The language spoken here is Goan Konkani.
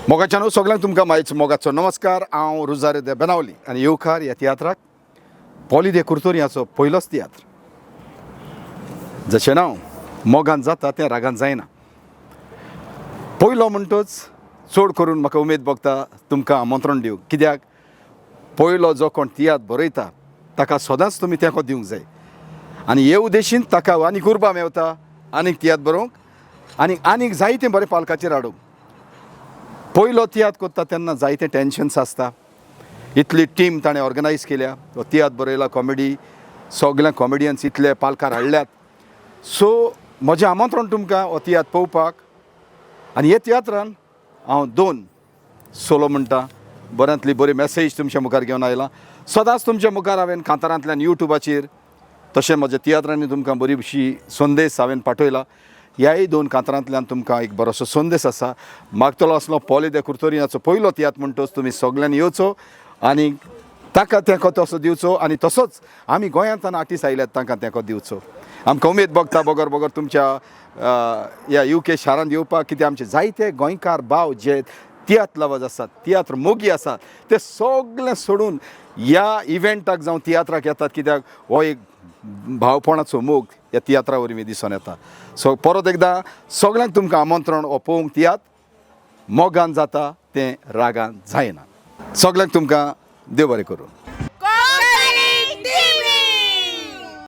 मोगाच्यानो, सगळ्यांक तुमकां मायच मोगाचो नमस्कार. हांव रुजारे दे बेनावली आनी येवकार ह्या तियात्राक. पॉली दे कुर्तोरियाचो पयलोच तियात्र, जशें नांव मोगान जाता तें रागान जायना. पयलो म्हणटच चड करून म्हाका उमेद भोगता तुमकां आमंत्रण दिवंक, कित्याक पयलो जो कोण तियात्र बरयता ताका सदांच तुमी तेंको दिवंक जाय आनी हे उद्देशीन ताका आनीक उर्बा मेवता आनीक तियात्र बरोवंक आनी आनीक जायतें बरें पालकाचेर हाडूंक. पयलो तियात्र करता तेन्ना जायते टेंशन्स आसता. इतली टीम ताणें ऑर्गनायज केल्या, हो तियात्र बरयला, कॉमेडी, सगल्या कॉमेडियन्स इतले पालकार हाडल्यात. सो म्हजें आमंत्रण तुमकां हो तियात्र पळोवपाक. आनी हे तियात्रान हांव दोन सोलो म्हणटा, बऱ्यांतली बरी मॅसेज तुमच्या मुखार घेवन आयला. सदांच तुमच्या मुखार हांवें कांतारांतल्यान, युट्यूबाचेर, तशें म्हज्या तियात्रांनी तुमकां बरीशी संदेश हांवें पाठयला. ह्याय दोन कांतारांतल्यान तुमकां एक बरोसो संदेश आसा. मागतलो आसलो, पोले दे कुर्तोरियाचो पयलो तियात्र म्हणटच तुमी सगल्यांनी येवचो आनी ताका तेंको तसो दिवचो आनी तसोच आमी गोंयांतल्यान आर्टिस्ट आयल्यात तांकां तेंको दिवचो. आमकां उमेद भोगता बगर बगर तुमच्या ह्या युके शारांत येवपाक, कित्याक आमचे जायते गोंयकार भाव जे तियात्र लवर्स आसात, तियात्र मोगी आसात, ते सगळे सोडून ह्या इव्हेंटाक जावं तियात्राक येतात, कित्याक हो एक भावपणाचो मोग ह्या तियात्रा वरवीं दिसून येता. सो परत एकदां सगळ्यांक तुमकां आमंत्रण हो पळोवंक तियात्र, मोगान जाता तें रागान जायना. सगळ्यांक तुमकां देव बरें करूं.